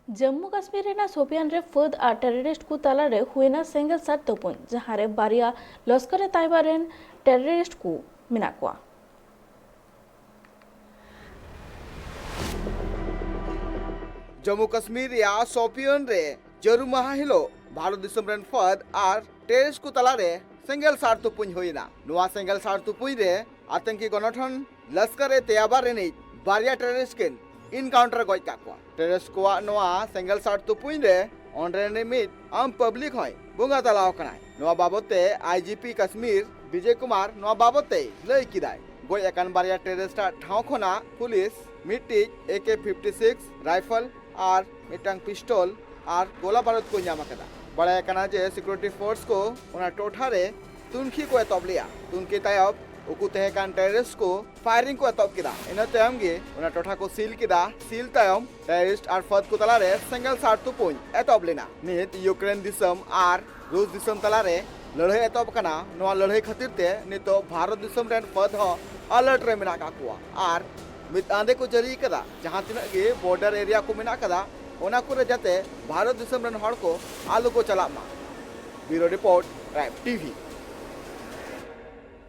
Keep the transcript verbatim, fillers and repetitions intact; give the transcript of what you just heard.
ᱡᱚᱢᱢᱩ ᱠᱟᱥᱢᱤᱨ ᱨᱮᱱᱟᱜ ᱥᱳᱯᱤᱭᱟᱱ ᱨᱮ ᱯᱷᱟᱹᱫ ᱟᱨ ᱴᱮᱨᱚᱨᱤᱥᱴ ᱠᱚ ᱛᱟᱞᱟᱨᱮ ᱦᱩᱭᱱᱟ ᱥᱮᱸᱜᱮᱞ ᱥᱟᱨ ᱛᱩᱯᱩᱧ, ᱡᱟᱦᱟᱸ ᱨᱮ ᱵᱟᱨᱭᱟ ᱞᱚᱥᱠᱚᱨ-ᱮ-ᱛᱟᱭᱵᱟ ᱨᱮᱱ ᱴᱮᱨᱚᱨᱤᱥᱴ ᱠᱚ ᱢᱮᱱᱟᱜ ᱠᱚᱣᱟ᱾ ᱡᱚᱢᱢᱩ ᱠᱟᱥᱢᱤᱨ ᱨᱮᱭᱟᱜ ᱥᱳᱯᱤᱭᱟᱱ ᱨᱮ ᱡᱟᱹᱨᱩᱢ ᱢᱟᱦᱟ ᱦᱤᱞᱳᱜ ᱵᱷᱟᱨᱚᱛ ᱫᱤᱥᱚᱢ ᱨᱮᱱ ᱯᱷᱟᱹᱫ ᱟᱨ ᱴᱮᱨᱚᱨᱤᱥᱴ ᱠᱚ ᱛᱟᱞᱟᱨᱮ ᱥᱮᱸᱜᱮᱞ ᱥᱟᱨ ᱛᱩᱯᱩᱧ ᱦᱩᱭᱮᱱᱟ᱾ ᱱᱚᱣᱟ ᱥᱮᱸᱜᱮᱞ ᱥᱟᱨ ᱛᱩᱯᱩᱧ ᱨᱮ ᱟᱛᱚᱝᱠᱤ ᱜᱚᱱᱚᱴᱷᱚᱱ ᱞᱚᱥᱠᱚᱨ-ᱮ-ᱛᱚᱭᱵᱟ ᱨᱤᱱᱤᱡ ᱵᱟᱨᱭᱟ ᱴᱮᱨᱚᱨᱤᱥᱴ ᱠᱤᱱ ᱤᱱᱠᱟᱣᱩᱱᱴᱟᱨ ᱜᱚᱡ ᱠᱟᱜ ᱠᱚᱣᱟ᱾ ᱴᱮᱨᱚᱨᱤᱥᱴ ᱠᱚᱣᱟᱜ ᱱᱚᱣᱟ ᱥᱮᱸᱜᱮᱞ ᱥᱟᱨ ᱛᱩᱯᱩᱧ ᱨᱮ ᱚᱸᱰᱮ ᱨᱤᱱᱤᱡ ᱢᱤᱫ ᱟᱢ ᱯᱟᱵᱽᱞᱤᱠ ᱦᱚᱸᱭ ᱵᱚᱸᱜᱟ ᱛᱟᱞᱟᱣ ᱟᱠᱟᱱᱟᱭ᱾ ᱱᱚᱣᱟ ᱵᱟᱵᱚᱛ ᱛᱮ ᱟᱭ ᱡᱤ ᱯᱤ ᱠᱟᱥᱢᱤᱨ ᱵᱤᱡᱚᱭ ᱠᱩᱢᱟᱨ ᱱᱚᱣᱟ ᱵᱟᱵᱚᱛ ᱛᱮᱭ ᱞᱟᱹᱭ ᱠᱮᱫᱟᱭ, ᱜᱚᱡ ᱟᱠᱟᱱ ᱵᱟᱨᱭᱟ ᱴᱮᱨᱚᱨᱤᱥᱴ ᱟᱜ ᱴᱷᱟᱶ ᱠᱷᱚᱱᱟᱜ ᱯᱩᱞᱤᱥ ᱢᱤᱫᱴᱤᱡ ᱮ ᱠᱮ ᱯᱷᱤᱯᱴᱤ ᱥᱤᱠᱥ ᱨᱟᱭᱯᱷᱚᱞ ᱟᱨ ᱢᱤᱫᱴᱟᱝ ᱯᱤᱥᱴᱚᱞ ᱟᱨ ᱜᱳᱞᱟ ᱵᱟᱨᱩᱫ ᱠᱚ ᱧᱟᱢ ᱟᱠᱟᱫᱟ᱾ ᱵᱟᱲᱟᱭ ᱟᱠᱟᱱᱟ ᱡᱮ ᱥᱤᱠᱩᱨᱤᱴᱤ ᱯᱷᱳᱨᱥ ᱠᱚ ᱚᱱᱟ ᱴᱚᱴᱷᱟ ᱨᱮ ᱛᱩᱱᱠᱷᱤ ᱠᱚ ᱮᱛᱚᱦᱚᱵ ᱞᱮᱫᱼᱟ᱾ ᱛᱩᱱᱠᱷᱤ ᱛᱟᱭᱚᱢ ᱩᱠᱩ ᱛᱟᱦᱮᱸ ᱠᱟᱱ ᱴᱮᱨᱚᱨᱤᱥᱴ ᱠᱚ ᱯᱷᱟᱭᱨᱤᱝ ᱠᱚ ᱮᱛᱚᱦᱚᱵ ᱠᱮᱫᱟ᱾ ᱤᱱᱟᱹ ᱛᱟᱭᱚᱢ ᱜᱮ ᱚᱱᱟ ᱴᱚᱴᱷᱟ ᱠᱚ ᱥᱤᱞ ᱠᱮᱫᱟ᱾ ᱥᱤᱞ ᱛᱟᱭᱚᱢ ᱴᱮᱨᱚᱨᱤᱥᱴ ᱟᱨ ᱯᱷᱟᱹᱫ ᱠᱚ ᱛᱟᱞᱟᱨᱮ ᱥᱮᱸᱜᱮᱞ ᱥᱟᱨ ᱛᱩᱯᱩᱧ ᱮᱛᱚᱦᱚᱵ ᱞᱮᱱᱟ᱾ ᱱᱤᱛ ᱤᱭᱩᱠᱨᱮᱱ ᱫᱤᱥᱚᱢ ᱟᱨ ᱨᱩᱥ ᱫᱤᱥᱚᱢ ᱛᱟᱞᱟᱨᱮ ᱞᱟᱹᱲᱦᱟᱹᱭ ᱮᱛᱚᱦᱚᱵ ᱟᱠᱟᱱᱟ᱾ ᱱᱚᱣᱟ ᱞᱟᱹᱲᱦᱟᱹᱭ ᱠᱷᱟᱹᱛᱤᱨ ᱛᱮ ᱱᱤᱛᱚᱜ ᱵᱷᱟᱨᱚᱛ ᱫᱤᱥᱚᱢ ᱨᱮᱱ ᱯᱷᱟᱹᱫ ᱦᱚᱸ ᱟᱞᱟᱨᱴ ᱨᱮ ᱢᱮᱱᱟᱜ ᱟᱠᱟᱫ ᱠᱚᱣᱟ ᱟᱨ ᱢᱤᱫ ᱟᱸᱫᱮ ᱠᱚ ᱡᱟᱹᱨᱤ ᱟᱠᱟᱫᱟ, ᱡᱟᱦᱟᱸ ᱛᱤᱱᱟᱹᱜ ᱜᱮ ᱵᱚᱨᱰᱟᱨ ᱮᱨᱤᱭᱟ ᱠᱚ ᱢᱮᱱᱟᱜ ᱟᱠᱟᱫᱟ, ᱚᱱᱟ ᱠᱚᱨᱮ ᱡᱟᱛᱮ ᱵᱷᱟᱨᱚᱛ ᱫᱤᱥᱚᱢ ᱨᱮᱱ ᱦᱚᱲ ᱠᱚ ᱟᱞᱚ ᱠᱚ ᱪᱟᱞᱟᱜ ᱢᱟ᱾ ᱵᱤᱭᱩᱨᱳ ᱨᱤᱯᱳᱨᱴ, ᱴᱨᱟᱭᱤᱵᱽ ᱴᱤᱵᱷᱤ᱾